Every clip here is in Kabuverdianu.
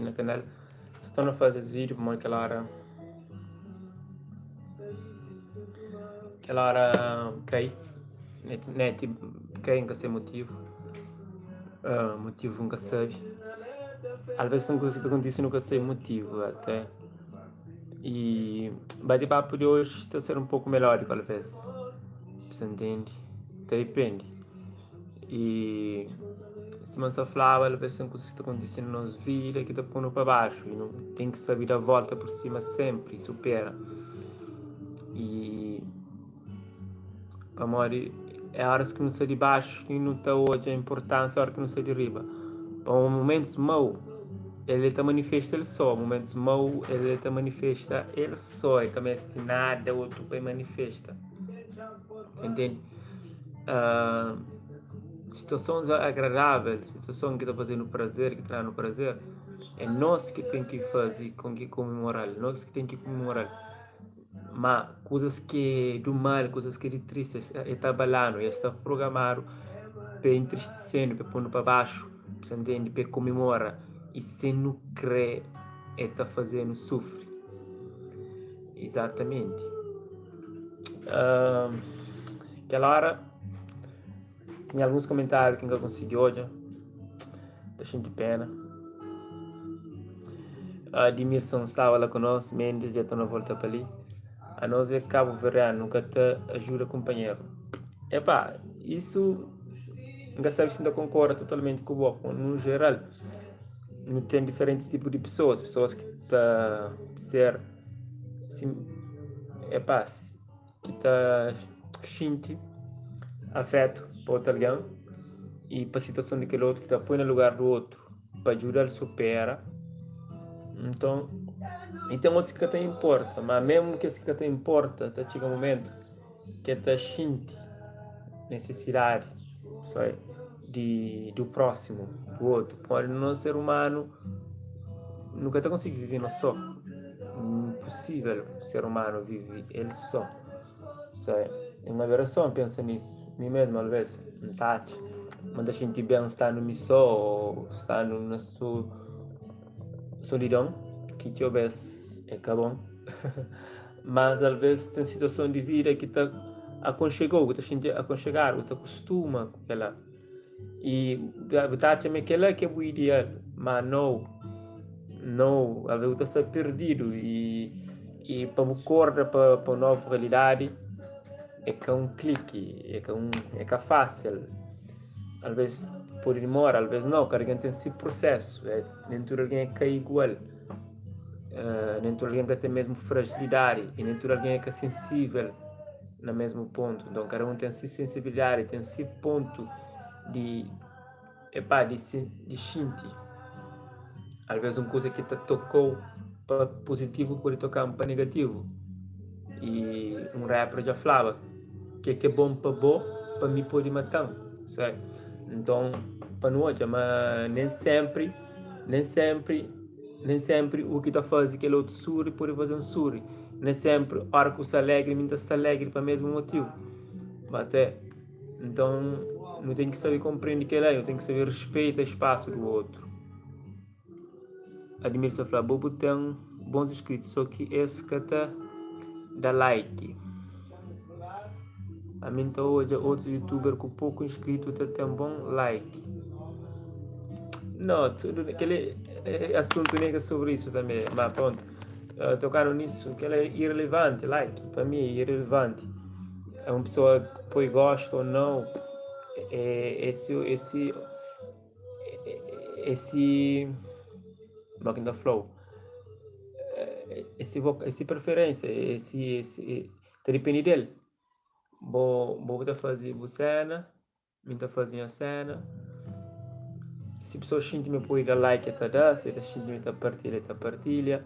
li na kanal. Sa torna faze es vídeo pamodi kel óra kel óra kai net kai N ka sabe motivu motivu N ka sabe alvês ten kuzas ki ta kontise nu ka sabe motivu até i bate papu di oji ta ser un poku melódiku alvês bu sa ntende ta dipende. I sima N sta flaba, alvês ten kuzas ki ta kontise na nos vida ki ta pô-nu pa baxu i nu ten ki sabe da vólta pur sima sénpri i supera. I pamodi é óras ki nu sta di baxu ki nu ta odja inpurtánsia óras ki nu sta di riba. Pamodi mumentus mau el ta manifesta el sô, mumentus mau el ta manifesta el sô, el ka meste nada otu pa el manifesta. Entende? Uh, situasons agradável, situason ki ta faze-nu prazer, ki ta da-nu prazer, é nos ki ten ki faze kon ki komemoral, nos ki ten ki komemoral. Ma kuzas ki é du mal, kuzas ki é di tristi, é ta abala-nu, é sta programadu pa entristese-nu, pa pô-nu pa baxu, sa ntende? Pa komemora i sen nu kre é ta faze-nu sufri. Izatamenti. Uh, kel óra tinha alguns komentáriu ki N ka konsigi odja, ta xinti pena. Uh, Admilson staba la ku nos, Mendes dja torna volta pa li. Anos é kabuverdianu, nu ka ta ajuda kunpanheru. Epá, isu N ka sabe si N ta konkorda totalmenti ku bo, nu jeral nu ten diferentis tipu di pesoas, pesoas ki ta ser sim, epá, ki ta xinti afetu pa otu algen i pa situason di kel otu, ki ta poi na lugar di otu pa djuda-l supera. Nton, i ten otus ki ka ta inporta, ma mésmu kes ki ka ta inporta ta txiga momentu ki el ta xinti nesesidadi di du prósimu, du otu. Pamodi nos ser umanu nu ka ta konsigi vive nos sô. Inposível ser umanu vive el sô. É un aberason pensa nisu. Mi mesmu alvês N ta atxa ma N ta xinti ben standu mi sô ô standu na solidon ki txeu bês é ka bon. Mas alvês ten situason di vida ki ta akonxega-u, bu ta xinti akonxegadu, bu ta kustuma ku kel-la. I bu ta atxa ma kel-la ki é bu ideal, má nau, nau, alvês bu ta sta perdidu i i pa bu korda pa pa un novu realidadi é ka un kliki, é ka un é ka fásil. Alvês pode dimora, alvês nau, kada algen ten se prosésu, nen tudu algen é ka igual. Nen tudu algen ka ten mesmu frajilidadi i nen tudu algen é ka sensível na mesmu pontu. Nton, kada un ten se sensibilidadi, ten se pontu di epá di di xinti. Alvês un kuza ki ta toka-u pa puzitivu pode toka-m pa negativu. I un rapper dja flaba, ke ki é bon pa bo, pa mi pode mata-m. Nton, pa nu odja ma nen sénpri. Nen sénpri, nen sénpri u ki ta faze kel otu suri pode faze-m suri. Nen sénpri óra ki bu sta alégri mi N ta sta alégri pa mésmu motivu. Ba te, nton nu ten ki sabe konprende kel-la, nu ten ki sabe respeita spasu di otu. Admilson fla, bo bu ten bons inscritos, só ki es ka ta da like. Ami N ta odja otus youtuber ku poku inscrito ta ten bon like. No, tudu kel asuntu nem ka sobre isso tambe, ma pronto. Uh, tocando nisso, kel é irrelevante, like, pa mi é irrelevante. É uma pessoa que põe gosto ou não, é esse esse esse como é que ta flau? Esse esse preferência, esse esse Ta dipende del. Bo bo ta faze bu sena, mi ta faze nha sena. Si pesoa xinti ma pode da like el ta da, si el ta xinti ma el ta partilha el ta partilha.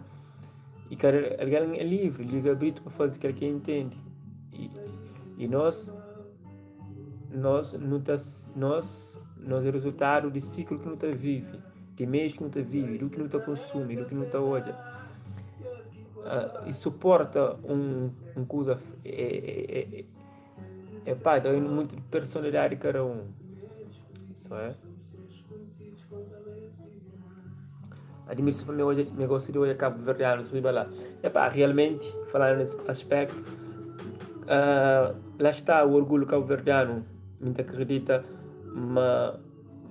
I kada algen é livri, livri abritu pa faze kel ki el intende. I nos, nos nu ta nos nos é rezultadu di siklu ki nu ta vive, di meius ki nu ta vive, di ki nu ta konsumi, di ki nu ta odja. Uh, e suporta um, um kuza é, é, é, é pá, então é muito de personalidade de cada um. Isso é. Admira-se pa mi odja, mi gosta di odja kabuverdianus riba la. Epá, realmenti, falando nes aspecto, uh, lá está o orgulho kabuverdianu. Mi ta akredita ma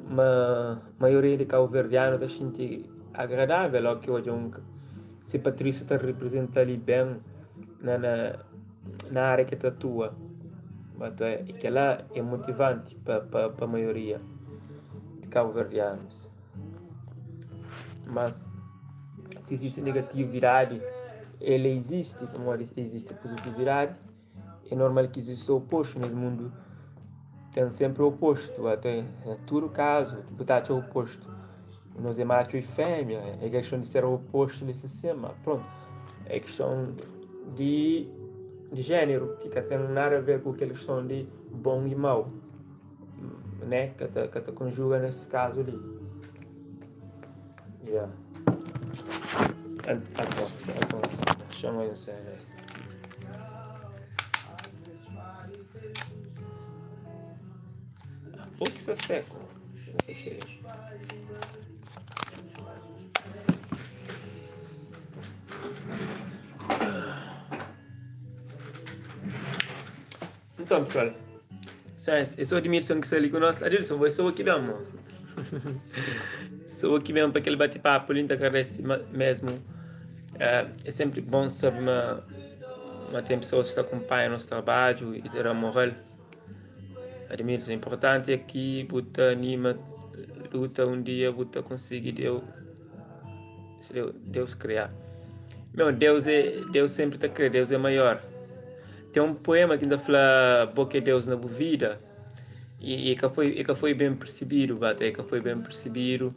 ma maioria di kabuverdianu ta xinti agradavel o ki odja un se patrísiu ta representa li ben na na na área ki ta atua. Bato é, e kela é motivanti pa pa pa maioria di kabuverdianus. Mas si izisti negatividadi, el izisti pamodi izisti puzitividadi, é normal ki izisti opostu nes mundu ten senpri opostu ate na tudu kazu bu ta atxa opostu nos é matxu i femia é keston di ser opostu nesi sema prontu é keston di di jeneru ki ka ten nada a ver ku kel keston di bon i mau. Né ka ta ka ta konjuga nesse kazu li. Yeah. Anton, anton, chama em cena. Pô que está seco. Então, pessoal, é só Admilson ki sta li ku nos. Adilson, bo é só ki ben, mo. Só ki ben pa kel bate-papu li, N ta agradese mesmu. É senpri bon sabe ma ma ten pesoas ki ta kunpanha nos trabadju i ta da moral. Admilson, inportanti é ki bu ta anima, luta un dia bu ta konsigi Deus. Deus kria. Meu, Deus é, Deus sempre ta kre, Deus é maior. Tem um poema que ainda fla bo que é Deus na bu vida e, e ka foi, e ka foi bem percebido, bata, e ka foi bem percebido.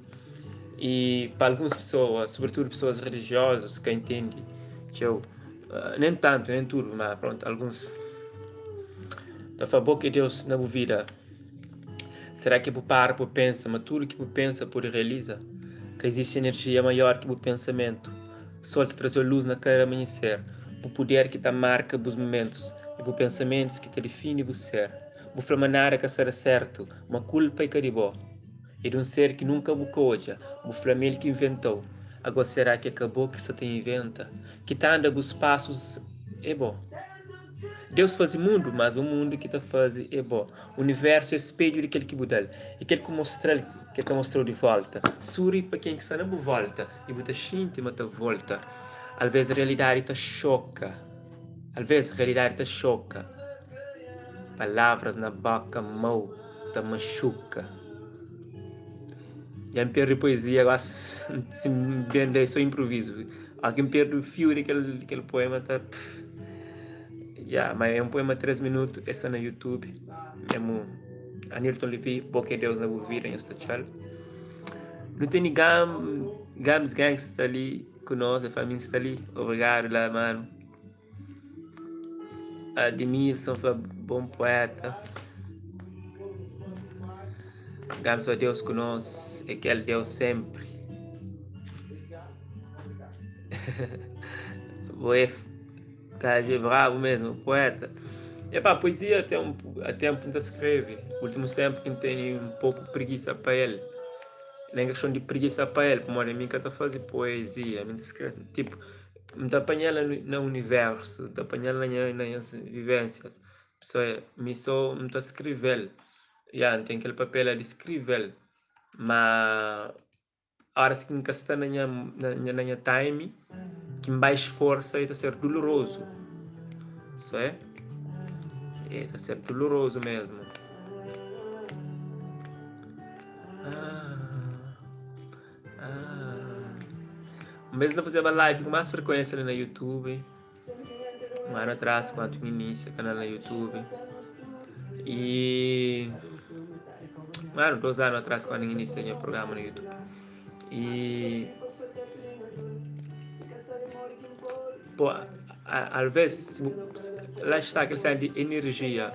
E para algumas pessoas, sobretudo pessoas religiosas que entendem, txeu, uh, nem tanto, nem tudo, mas pronto, alguns ta fla bo que é Deus na bu vida. Será ki bu para pa bu pensa ma tudu ki bu pensa pode realiza? Ka izisti enerjia maior ki bu pensamentu. Sol ta traze-u lus na kada amanheser. Bu puder ki ta marka bus mumentus é bu pensamentus ki ta difini bu ser. Bu fla ma nada ka sta da sertu, ma kulpa é ka di bo. É di un ser ki nunka bu ka odja. Bu fla ma el ki inventa-u. Ago será ki é ka bo ki sta ta inventa? Ki ta anda bus pasus é bo. Deus faze mundu, mas bu mundu ki ta faze é bo. Universu é spedju di kel ki bu da-l, i kel ku mostra-l ki el ta mostra-u di volta. Suri pa ken ki sta na bu volta i bu ta xinti ma ta volta. Alvês realidadi ta xoka, alvês realidadi ta xoka. Palavras na boka mau ta maxuka. Dja N perde poezia gosi, si N ben da é so inprovizu. Óki ki N perde fiu di kel di kel poema ta Ya, ma é un poema 3 minutu, e sta na YouTube Memu Anilton Levy, Bo ki é Deus na bu vida, nhos ta txal Nu tene Gam, Gams Gangs sta li ku nos, e fla mi N sta li, obrigadu la manu Admilson fla bon poeta Gams fla Deus ku nos, é kel Deus sempri Bo é gajo é brabo mesmo, poeta. Epá, poesia tem um, há tempo não escreve. Últimos tempos que tenho um pouco preguiça para ele. Nem questão de preguiça para ele, porque a mim que tá fazer poesia, mim escreve, tipo, me tá apanhando no universo, tá apanhando na minha, nas minhas vivências. Pessoa, me só me tá escrever. Yeah, tem aquele papel de escrever. Mas Óras ki N ka sta na nha na nha time ki N bai sforsa e ta ser dulorozu so é e ta ser dulorozu mesmu Un bes N ta fazeba live ku más frekuénsia li na youtube Un anu atrás kantu N inisia kanal na youtube i Un anu, dos anu atrás kantu N inisia nha programa na youtube i po alves la sta kel sena di enerjia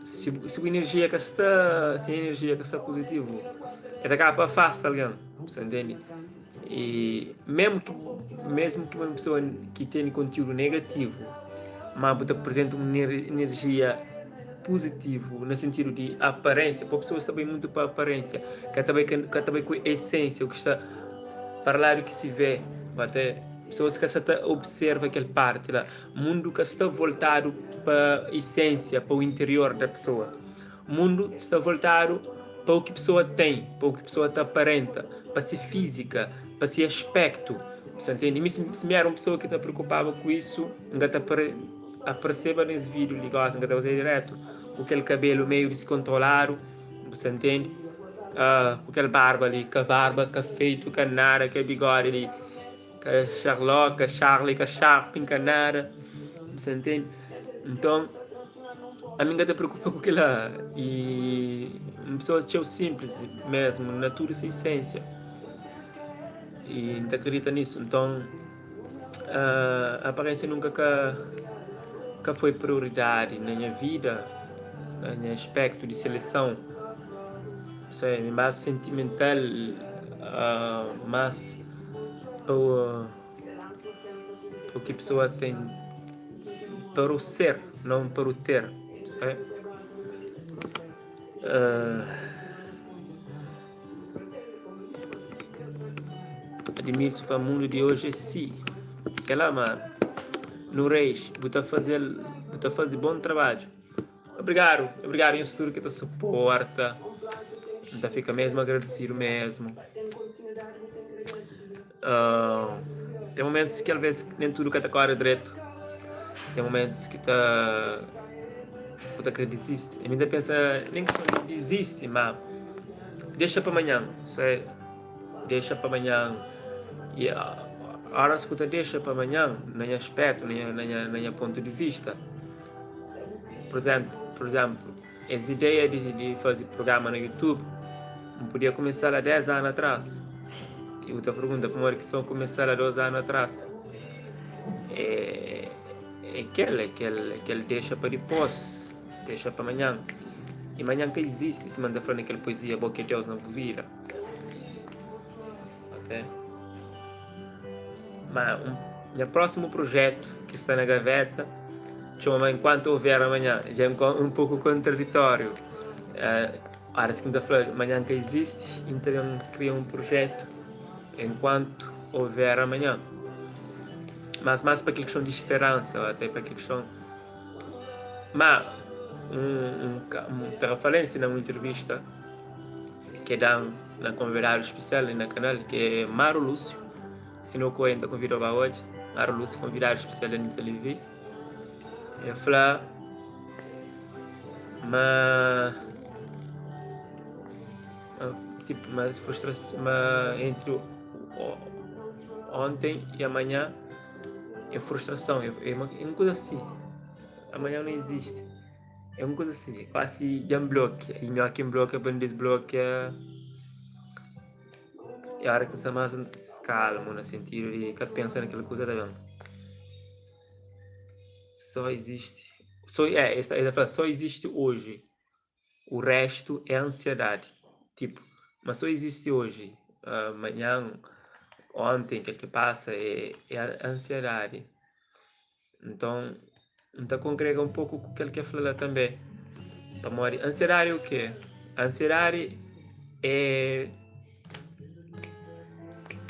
si bu enerjia ka sta si nha enerjia ka sta puzitivu e ta kaba pa afasta algen bu sta ntende i mesmu ki mesmu ki un pesoa ki tene kontiudu negativu ma bu ta aprizenta un enerjia. puzitivu na sentidu di aparênsia, pa pesoas ta bai mutu pa aparênsia, ka ta bai ka ta bai ku esênsia, o ki sta para la di ki si vê, até pesoas ka sa ta observa kel parti la. Mundu ka sta voltadu pa esênsia, pa o interior da pesoa. Mundu sta voltadu pa u ki pesoa ten, pa u ki pesoa ta aparenta, pa se fízika, pa se aspéktu. Bu sta ntende? Mi si mi éra un pesoa ki ta preokupaba ku isu, N ka ta apareseba nes vídiu li gósi, N ka ta fazeba dirétu ku kel kabelu meiu diskontroladu, bu sta ntende? Ku kel barba li, ka barba, ka feitu, ka nada, kel bigodi li, ka Sherlock, ka Charlie, ka Sharpin, ka nada, bu sta ntende? Nton, ami N ka ta preokupa ku kila i un pesoa txeu sinplis mesmu na tudu se isensia i N ta kridita nisu. Nton, aparensia nunka ka ka foi prioridadi na nha vida, na nha aspecto di seleson, mi más sentimental, más pa o ki pesoa ten para o ser, não para o ter, percebe? Admilson fla mundu di oji é si. Kela mano. Nu Reis, bu ta fazel, bu ta faze bom trabadju. Obrigadu, obrigadu nhos tudu ki ta suporta. N ta fika mesmu agradesidu mesmu. Ten momentus ki alvês nen tudu ka ta kóre dretu. Ten momentus ki ta bu ta kre dizisti. Mi ta pensa nen ki di dizisti, ma dexa pa manhan. Se dexa pa manhan i óras ki bu ta dexa pa manhan, na nha aspétu, na nha na nha pontu di vista, pur izénplu, Es ideia di faze prugrama na YouTube N podia kumesa-l a 10 anu atras. I bu ta pergunta pamodi ki so N kumesa-l a 2 anu atras. É é kel, é kel, é kel dexa pa dipôs, dexa pa manhan. I manhan ka izisti, sima N ta fla na kel poezia Bo ki é Deus na bu vida. Ok? Ma un, nha prósimu projetu ki sta na gaveta txoma Enquanto Houver Amanhã. Dja é un poku kontraditóriu. Óras ki N ta fla manhã ka izisti, N ta ben kria un projetu Enquanto Houver Amanhã. Mas más pa kel kiston di speransa, até pa kel kiston. Ma un, un tarrafalensi na un entrevista ke dan na konvidadu spesial li na kanal ke é Maru Lúcio. Si no koi N ta konvidau ba odja Maru Lúcio konvidadu spesial di Anita Levy. El fla ma tipo ma frustrason ma entri ontem e amanhã é frustrason é uma kuza si amanhã não existe. É un kuza si, kuasi dja N blokia i nho ki N blokia pa N disblokia é ora ki N sta más kalmu na sentidu di ka pensa na kel kuza ta ben. Só izisti, só é, el ta fla só izisti oji, o restu é ansiedadi. Tipo, ma só izisti oji, manhan, onten, kel ki pasa é ansiedadi. Nton, N ta kongrega un poku ku kel ki el fla la tanbê. Pamodi ansiedadi é u kê? Ansiedadi é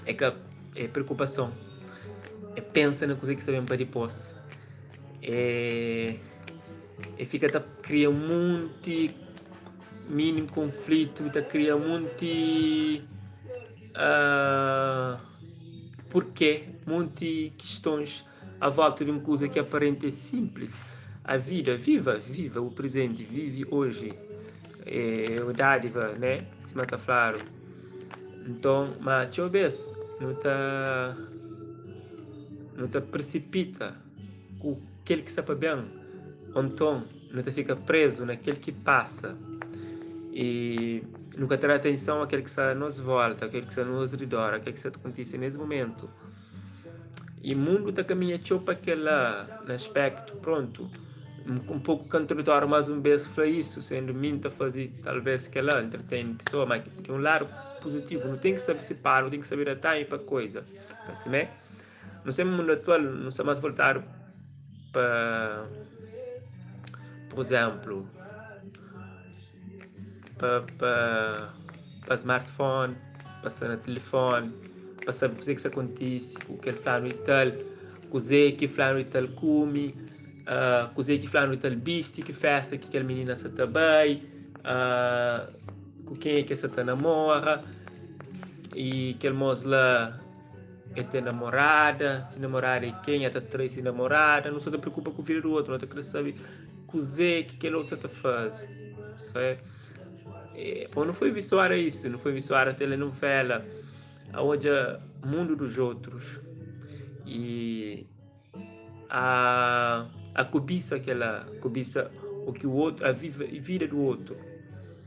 é ka é preokupason, é pensa na kuzê ki sta ben pa dipôs, é é fika ta kria monti mini konflitu, ta kria monti Purkê monti kistons a volta di un kuza ki aparenti é sinplis. A vida, viva, viva o prizenti, vivi oji. É o dádiva, né? Sima ta fladu. Nton, ma txeu bês nu ta nu ta prisipita ku kel ki sta pa ben, ô nton nu ta fika prézu na kel ki pasa i nu ka ta da atenson a kel ki sta na nos vólta, kel ki sta na nos ridor, kel ki sta ta kontise na es momentu. I mundu ta kaminha txeu pa kel-la na aspéktu, prontu, un poku kontraditóriu más un bês fla isu, sendu mi N ta faze talvês kel-la, entretene pesoa, má ten un ladu puzitivu, nu ten ki sabe sipara, nu ten ki sabe da time pa koza, ka simé? Nu sta na mundu atual, nu sta más voltadu pa, pur izénplu. pa pa pa smartphone, pa sta na tilifoni, pa sabe kuzê ki sta kontise ku kel flanu i tal, kuzê ki flanu i tal kume, kuzê ki flanu i tal bisti, ki festa ki kel minina sta ta bai, ku kenha ki el sta ta namora, i kel mos la el ten namorada, si namorada é kenha, el ta trai si namorada. Nu sta ta preokupa ku vida di otu, nu ta kre sabe kuzê ki kel otu sta ta faze. Pô, nu foi visuadu a isu, nu foi visuadu a telenovela, a odja mundu dos otrus i a a kubisa kela, kubisa o ki o outro, a vida do outro.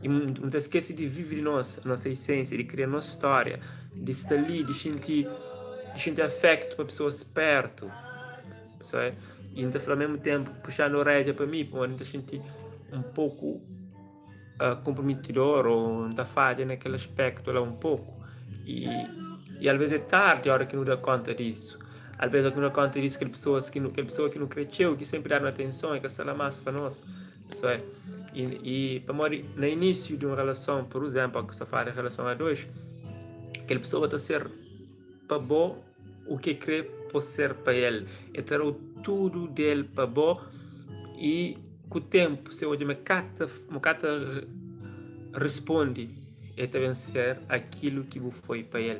I nu ta skese di vive di nos, nosa esensia, di kria nos stória, di sta li, di xinti, di xinti afektu pa pesoas pertu. I N ta fla mesmu tenpu, puxandu oredja pa mi, pamodi N ta xinti un poku. Konpromitidor ô N ta fadja na kel aspektu la un poku i alvês é tardi óras ki nu da kónta disu. Alvês óras ki nu da kónta disu kel pesoas ki nu kel pesoa ki nu krê txeu ki sénpri da-nu atenson i ka sta la más pa nos. I pamodi na inísiu di un relason, pur izénplu, óras ki bu sta fala di relason a dôs, kel pesoa ta ser pa bo u ke kre po ser pa el. E ta da-u tudu del pa bo i ku tenpu se odja ma ka ta ma ka ta rispondi e ta ben ser akilu ki bu foi pa el,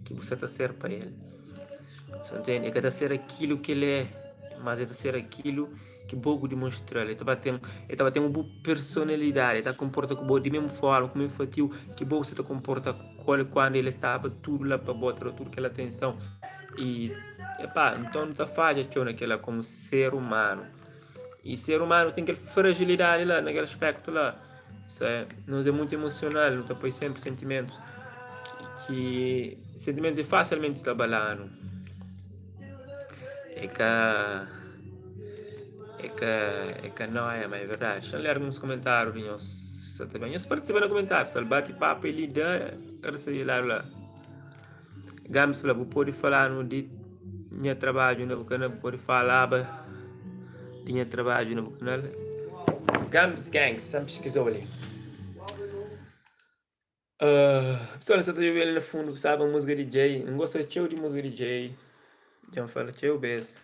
ki bu sa ta ser pa el. Sa ntende? E ka ta ser akilu ki el é, mas e ta ser akilu ki bo bu dimonstra-l. E ta ba ten, e ta ba ten bu personalidadi, e ta konporta ku bo di mesmu forma, ku mesmu fatiu ki bo sa ta konporta ku el kandu el staba tudu la pa bo, ta da tudu kel atenson. I, epá, nton nu ta fadja txeu na kel-la komu ser umanu. I ser umanu ten kel fragilidadi la, na kel aspektu la. Nos é mutu emosional, nu ta poi senpri sentimentus ki sentimentus é fasilmenti ta abala-nu. É ka é ka é ka noia, ma é verdadi. Xa-m lé alguns komentáriu di nhos sa ta ben. Nhos partisipa na komentáriu, pessoal. Bati papu é li da risibi ladu la. Gams fla, bu pode fala-nu di nha trabadju na bu kanal? Bu pode falaba di nha trabadju na bu kanal? Gams Gangs, sa-m piskizau li. Pessoal, sa ta djobe li na fundu, bu sabe múzika di Jay. N gosta txeu di múzika di Jay. Dja N fala txeu bês.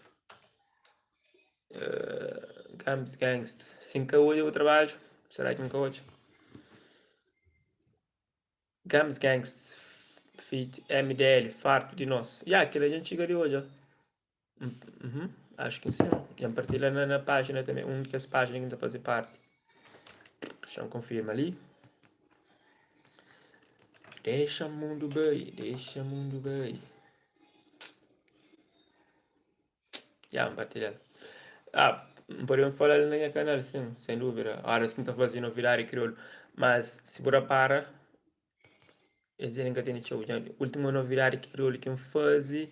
Gams Gangs, si N ka odja bu trabadju, será ki N ka odja? Gams Gangs feat MDL, Fartu di Nos. Ya, kel-la dja N txiga di odja. Uhum, acho ki sin. Dja N partilha na, na pájina tanbê, un di kes pájina ki N ta faze parti. Dexa-m konfirma li. Dexa mundu bai, dexa mundu bai. Ya, N partilha-l. Ah, N pode ben fala-l na nha kanal, sin, sen dúvida. Óras ki N ta faze novidadi kriolu. Mas, si bu rapara, es dia N ka tene txeu. Dja, últimu novidadi kriolu ki N faze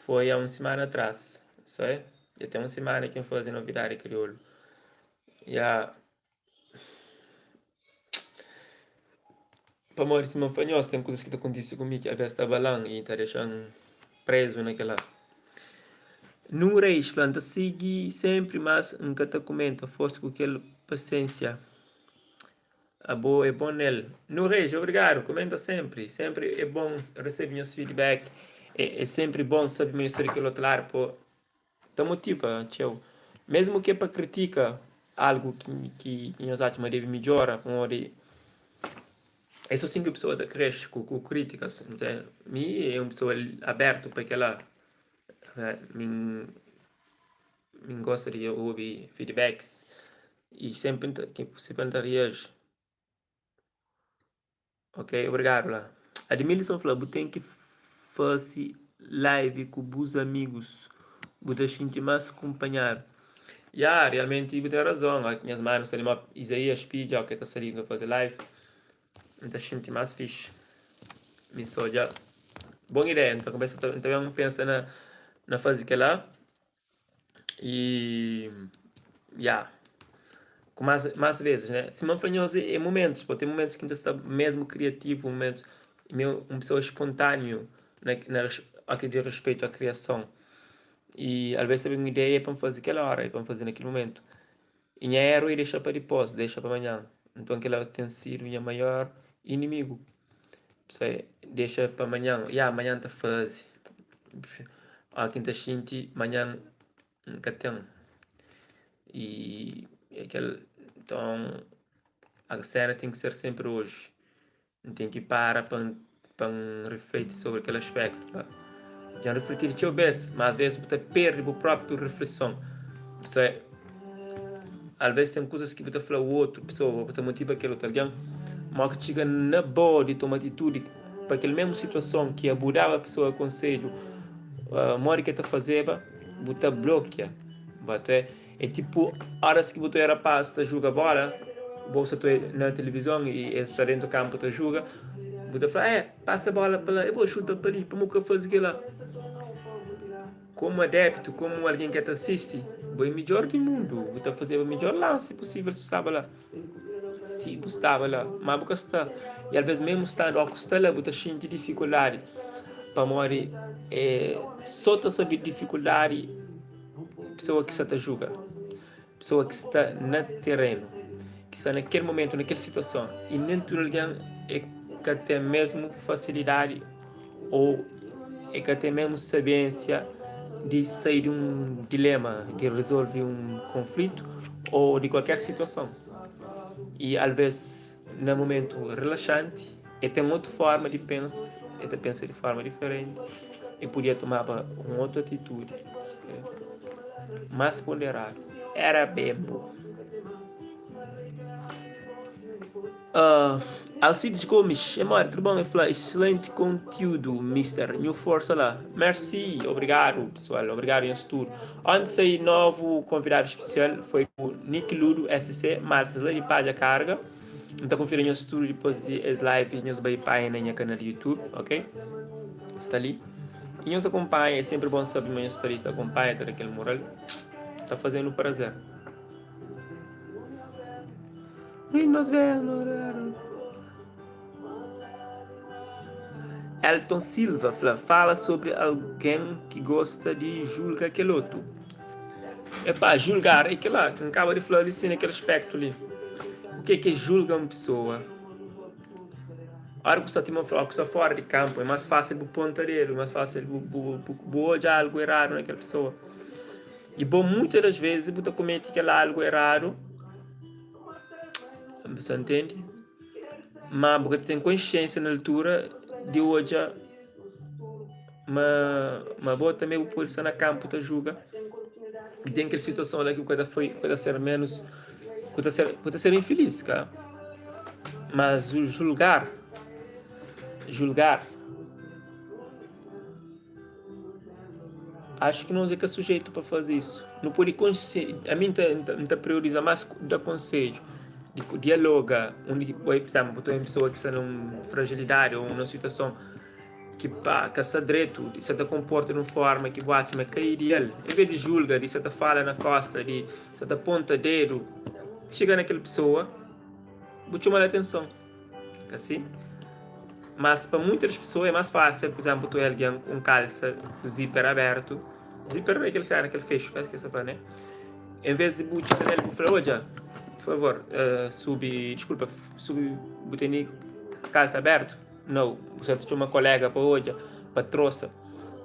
foi há un simana atrás. Sabe? Dja ten un simana ki N faze novidadi kriolu. Ya. Pamodi sima N fla nhos, ten kuzas ki ta kontise ku mi ki alvês ta abala-m i ta dexa-m prézu na kel-la. Nu Reis fla, N ta sigi sénpri, mas N ka ta kumenta. Forsa ku kel pasiénsia. Abo é bon nel. Nu Reis, obrigadu. Kumenta sénpri. Sénpri é bon resebe nhos feedback. É sénpri bon sabe ma nhos sta di kel otu ladu pa Ta motiva txeu. Mesmu ki é pa kritika algu ki nhos atxa ma debe midjora, pamodi é so sin ki pesoa ta krexe ku kritikas. Mi é un pesoa abertu pa kila. Mi N gosta di obi feedbacks i senpri N ta reaji. Ok obrigado la. Admilson fla bu ten ki fasi live ku bus amigus bu ta xinti mas kunpanhadu. Ya realmenti bu ten razon oki nhas manu sta li ma Isaías Pidja oki ta sta li nu ta fazi live N ta xinti mas fixi mi so dja bon ideia N ta kumesa N ta ben pensa na na fazi kela. E ya ku más más vezes né sima N fla nhos é momentus pô ten momentus ki N ta sta mesmu kriativu momentus mi é un pesoa espontâneo na na o ki di respeito a kriason e alvês ta ben un ideia pa N faze kel óra pa N faze na kel momentu e nha eru é dexa pa dipôs dexa pa manhan. Nton kila ten sidu nha maior inimigu. P'sei dexa pa manhan, ya manhan ta faze. Óki ki N ta xinti manhan N ka ten. I é kel, nton a sena ten ki ser senpri oji. N ten ki para pa N pa N rifleti sobri kel aspéktu la. Dja N rifletidu txeu bês, má asvês bu ta perde bu própi rifleson. P'sei, alvês ten kuzas ki bu ta fla otu pesoa, bu ta motiva kel otu algen, má óki txiga na bo di toma atitudi pa kel mésmu situason ki bu daba pesoa konsedju modi ki el ta fazeba, bu ta blokia. É tipu óras ki bu ta oja rapaz ta juga bóla, bo sta ta oja na tilivizon i es sta déntu kanpu ta juga, bu ta fla, Eh, pasa bóla pa la, eh bo xuta pa li, pamodi bu ka faze kel-la? Komu adeptu, komu algen ki ta sisti, bo é midjór di mundu, bu ta fazeba midjór lansi pusível si bu staba la. Si bu staba la, má bu ka sta. I alvês mésmu standu óki bu sta la, bu ta xinti difikuldadi pamodi é sô ta sabe difikuldadi. Pesoa ki sta ta juga, pesoa ki sta na terenu, ki sta na kel momentu, na kel situason. I nen tudu algen e ka ten mesmu fasilidadi ô e ka ten mesmu sabiensia di sai di un dilema, di rezolve un konflitu ô di kualker situason. I alvês na momentu relaxanti. E ten otu forma di pensa, e ta pensa di forma diferenti, e podia tomaba un otu atitudi mas ponderadu. Era bembu. Uh, Alcides Gomes, é mori, tudo bom? Ele fala, excelente conteúdo, mister. Nhu força lá. Merci, obrigado, pessoal. Obrigado, nhos tudo. Ontem saí novo convidado especial, foi o Nick Ludo SC, Martes lá de Palha Carga. N ta konfira nhos tudu dipôs di es live nhos bai panha na nha kanal di YouTube, ok? Sta li. I nhos akonpanha, é senpri bon sabe ma nhos sta li ta akonpanha, ta da kel mural. Ta faze-nu prazer. Elton Silva fla, fala sobri algen ki gosta di julga kel otu. Epá, julgar é kel-la ki N kaba di fla li sin na kel aspéktu li. U ke ki é julga un pesoa? Óra ku sta ti ku sta fora di kanpu é más fásil bu ponta dedu, é más fásil bu bu bu odja algu eradu na kel pesoa. I bo muitas das vezes bu ta komete kel algu eradu, bu sta ntende? Ma bu ka ta ten konsiensia na altura di odja ma ma bo tanbe bu pode sta na kanpu ta juga i ten kel situason la ki bu ka ta foi bu ka ta ser menus bu ta ser bu ta ser infilis ka mas o julgar julgar Acho ki nos é ka sujeitu pa faze isu. Nu pode konse, ami N ta prioriza más da konsedju, di dialoga, undi ki poi, pur izénplu, bu ta un pesoa ki sta na un frajilidadi ô na un situason ki pa ka sta dretu, di sta ta konporta di un forma ki bu atxa ma ka ideal, en vez di julga, di sta ta fala na kosta, di sta ta ponta dedu, txiga na kel pesoa, bu txoma-l atenson. Ka si? Mas pa muitas pessoas é mais fácil, por exemplo, tu é alguém com calça com zíper aberto, zíper é aquele cena, aquele fecho, acho que essa fala, né? Em vez de bu txiga nele bu fala, odja, por favor, uh, subi, desculpa, subi, bu tene calça aberto? Não, bu sa txoma colega pa odja, pa troça,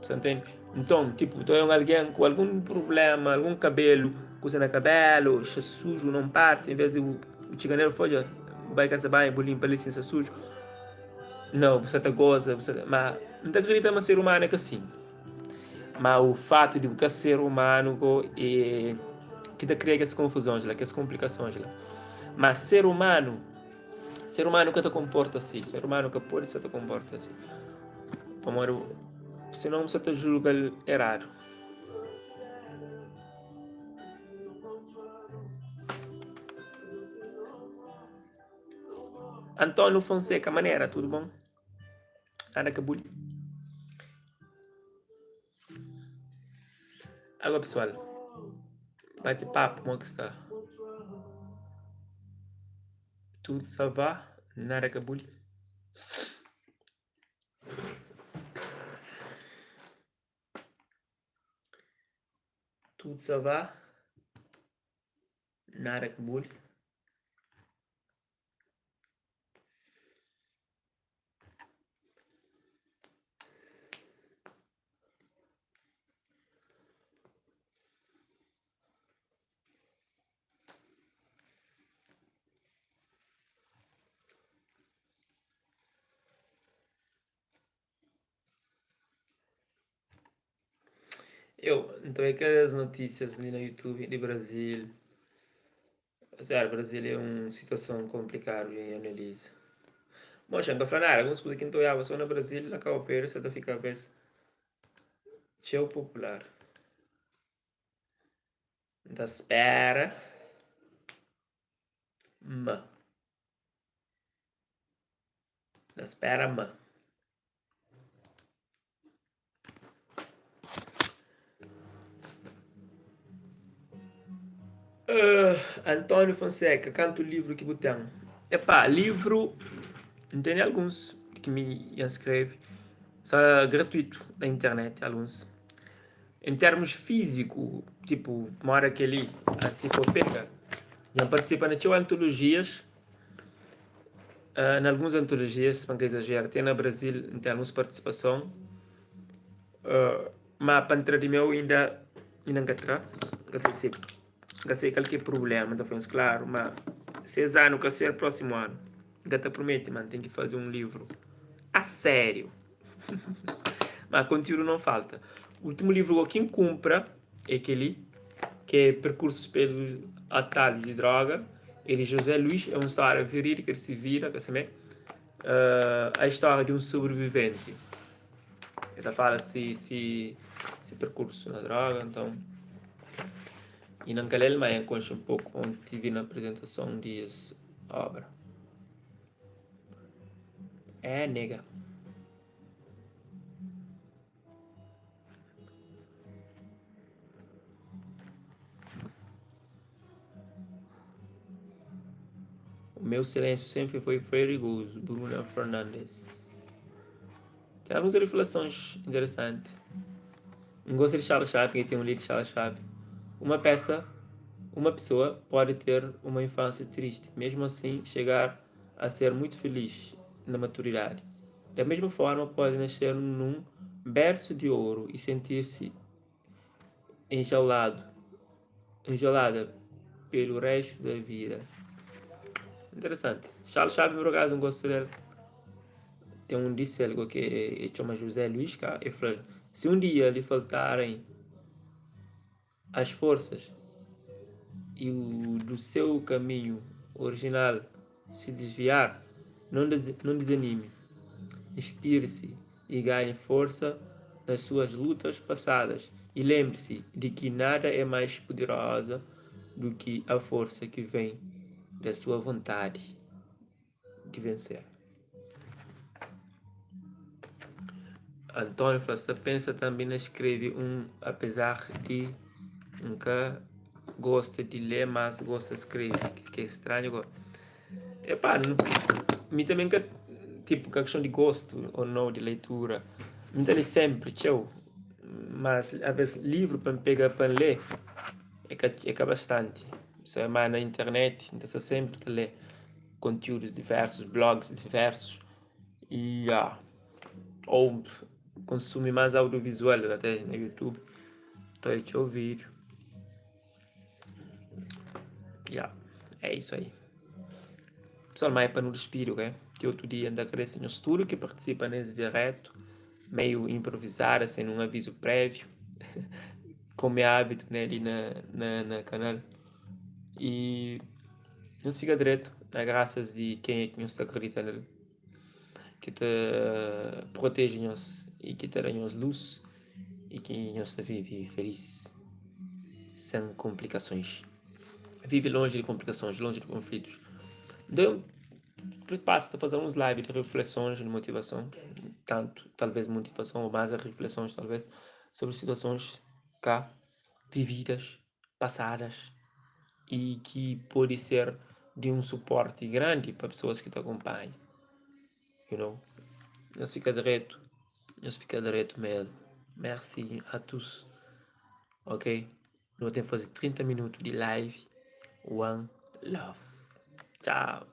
você entende? Então, tipo, tu é um alguém com algum problema, algum cabelo, kusa na cabelo, xa sujo num parte, em vez de bu Bu txiga nel, fla, Odja, bu bai kasa banhu, bu linpa li sin sta suju. Nau, bu sta ta goza, bu sta ta. Ma N ta kridita ma ser umanu é ka sin. Ma o fatu di bu ka ser umanu go é ki ta kria kes konfuzons la, kes konplikasons la. Ma ser umanu, ser umanu ka ta konporta si, ser umanu ka pode sta ta konporta si. Pamodi sinon bu sta ta julga-l eradu. António Fonseca Manera, tudo bom? Nada ka buli. Agora pessoal, bate papo, como que está? Tudo ça va? Nada ka buli. Tudo ça va? Nada ka buli. Eu, nton é kes notísias li na YouTube di Brasil. Sério, Brasil é un situason konplikadu di analiza. Bon, xa N ka fla nada, alguns kuza ki N ta oiaba so na Brasil, na Cabo Verde sa ta fika vez txeu popular. N ta spera ma. N ta spera ma. Uh, António Fonseca, kantu livru ki bu ten? Epá, livru, N tene alguns ki mi N skrebe, sa gratuitu na internet, alguns. Em termos físico, tipo, mora kel-li, asi for pega, dja N partisipa na txeu antolojias, Na alguns antolojias, pa N ka izajera, te na Brazil N ten alguns partisipason, ma pa N tra di meu inda inda N ka tra, N ka sai si N ka sai kal ki é prubléma, N ta fla nhos klaru, ma si es anu ka ser, prósimu anu N ka ta prumete ma N ten ki faze un livru a sériu, ma kontiúdu não falta. Últimu livru gó ki N kunpra é kel-li, ki é Percursos pelos Atalhos de Droga, é di José Luiz, é un stória verídica di se vida, ka simé, a história de um sobrevivente. El ta fala si si si percurso na droga, então e nan ka lel, ma N konxe un poku, N tive na apresentason di es obra. É nega. O meu silêncio sempre foi perigoso. Bruna Fernandes. Tem algumas reflexões interessantes. Não gosto de Charles Chaplin, tem um livro de Charles Chaplin. Uma peça, uma pessoa pode ter uma infância triste, mesmo assim chegar a ser muito feliz na maturidade. Da mesma forma, pode nascer num berço de ouro e sentir-se enjaulado, enjaulada pelo resto da vida. Interessante. Charles Chaplin, por acaso, não gosto dele. Tem um disse algo que ele chama José Luiz, cá, ele fala, se um dia lhe faltarem as forças e o do seu caminho original se desviar, não, des não desanime. Inspire-se e ganhe força nas suas lutas passadas e lembre-se de que nada é mais poderosa do que a força que vem da sua vontade de vencer. António fla sta pensa tanbe na skrebe un apezar di N ka gosta di lê mas gosta skrebe ke stranhu go epá mi tanbe N ka tipo ka kiston di gostu ou nau di leitura mi ta lê senpri txeu mas aves livru pa N pega pa N lê é ka é ka bastanti ma na internet N ta sta senpri ta lê kontiúdus diversus blogs diversus y ya ou konsumi más audiovisual até na youtube ta odja txeu vídiu ya é isu aí pessoal má é pa nu dispidi ok ti otu dia N ta agradese nhos tudu ki partisipa nes diretu meiu inprovizadu sen un avizu préviu komu é ábitu né li na na kanal y nhos fika dretu na grasas di kenha ki nhos ta akredita nel ki ta proteje nhos y ki ta da nhos lus y ki nhos ta vive felis sen konplikasons vive lonji di konplikasons lonji di konflitus nton pasa ta faze uns live di reflesons di motivason tantu talves motivason ô más reflesons talves sobri situasons ka vividas pasadas y ki pode ser di un suporti grandi pa pesoas ki ta kunpanha you know nhos fika dretu nhos fika dretu mesmu merci a tous ok nu ten faze 30 minutu di live one love tchau.